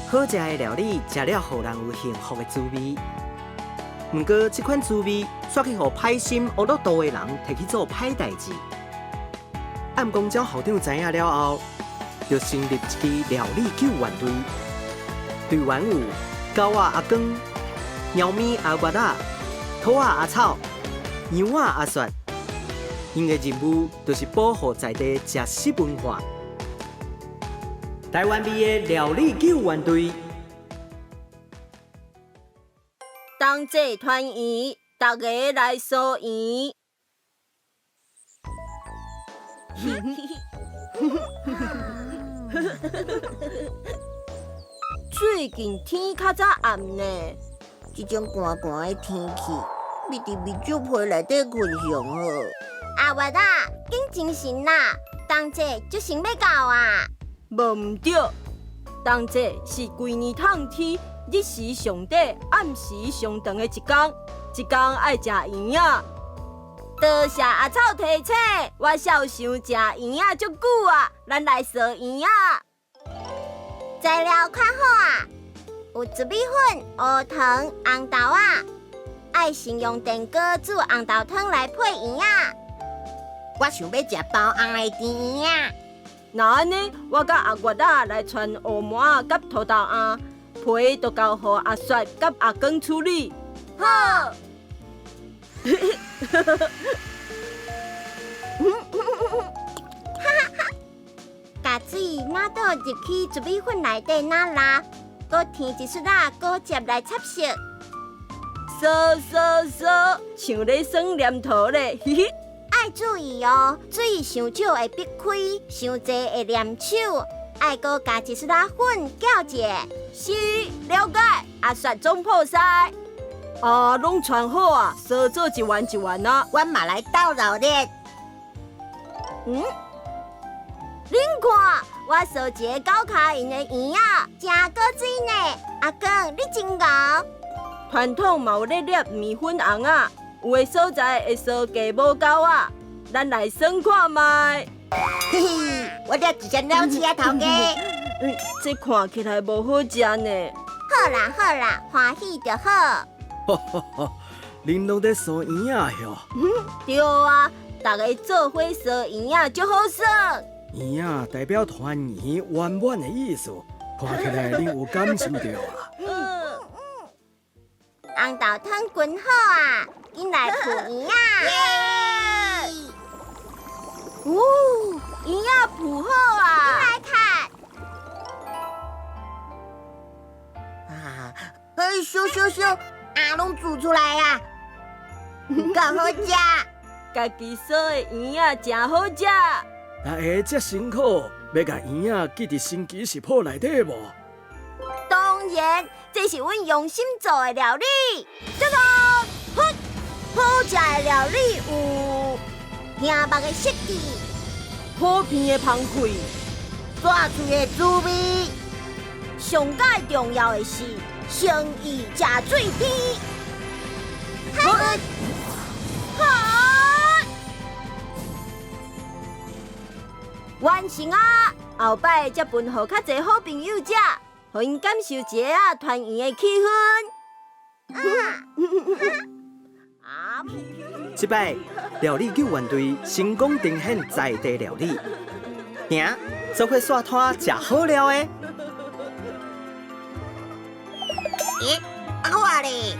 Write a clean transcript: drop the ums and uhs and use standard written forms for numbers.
好食的料理，食了予人有幸福的滋味。毋過，這款滋味煞去予歹心惡肚的人提去做歹代誌。暗公鳥校長知影了後，就成立一支料理救援隊。隊員有狗仔阿光、貓咪阿月仔、兔仔阿草、羊仔阿雪。𪜶的任務就是保護在地食食文化。台灣味的料理救援隊。同齊團圓，逐家來酥圓。最近天較早暗呢，這種寒寒的天氣，覕佇棉竹被內底睏上好。阿月仔，緊精神啦，冬節就先欲到啊！無毋對，冬節是規年冬天日時上短、暗時上長的一工，這工愛食圓仔。多謝阿草提醒，我痟想食圓仔足久啊，咱來趖圓仔。材料看好啊，有糯米粉、烏糖、紅豆仔，愛先用電鍋煮紅豆湯來配圓仔。我想欲食包紅的甜圓仔。若按呢，我佮阿月仔來汆烏糜仔佮土豆餡，皮就交予阿雪佮阿光處理。好。哈哈，共水若倒入去糯米粉內底，若抐，閣添一撮仔果汁來插色。趖趖趖，像咧耍黏土咧，嘻嘻。愛注意哦，水傷少會滗開，傷濟會黏手，愛閣加一撮仔粉攪者。是，了解。阿雪總鋪師。啊，攏汆好啊，趖做一圓一圓啊。阮嘛來鬥熱熱。嗯，恁看，我趖一个狗跤形的圓仔，誠古錐呢。阿光，你真𠢕。傳統嘛有咧捏麵粉尪仔，有的所在會趖雞母狗仔，咱來耍看覓。嘿嘿，我捏一隻老鼠仔頭家。嗯，這看起來無好食呢。好啦好啦，歡喜就好。哈哈哈，恁攏咧趖圓仔喲？對啊，逐家做伙趖圓仔足好耍。圓仔代表團圓圓滿的意思，看起來恁有感受著啊。紅豆湯滾好啊，緊來鋪圓仔。哦，圓仔鋪好啊！緊來看。啊，哎，燒燒燒，餡攏煮出來啊，夠好食。家己趖的圓仔誠好食。大家這辛苦，欲共圓仔記佇神奇食譜內底無？當然，這是阮用心做的料理。這個好，好食的料理有杏肉的設計，好片的芳氣，大喙的滋味。上蓋重要的是誠意食水甜。好，好，完成啊！後擺才分予較濟好朋友食，予𪜶感受一下團圓的氣氛。啊！這擺料理救援隊成功呈現在地料理，行，做伙煞攤食好料的。欸，啊我咧？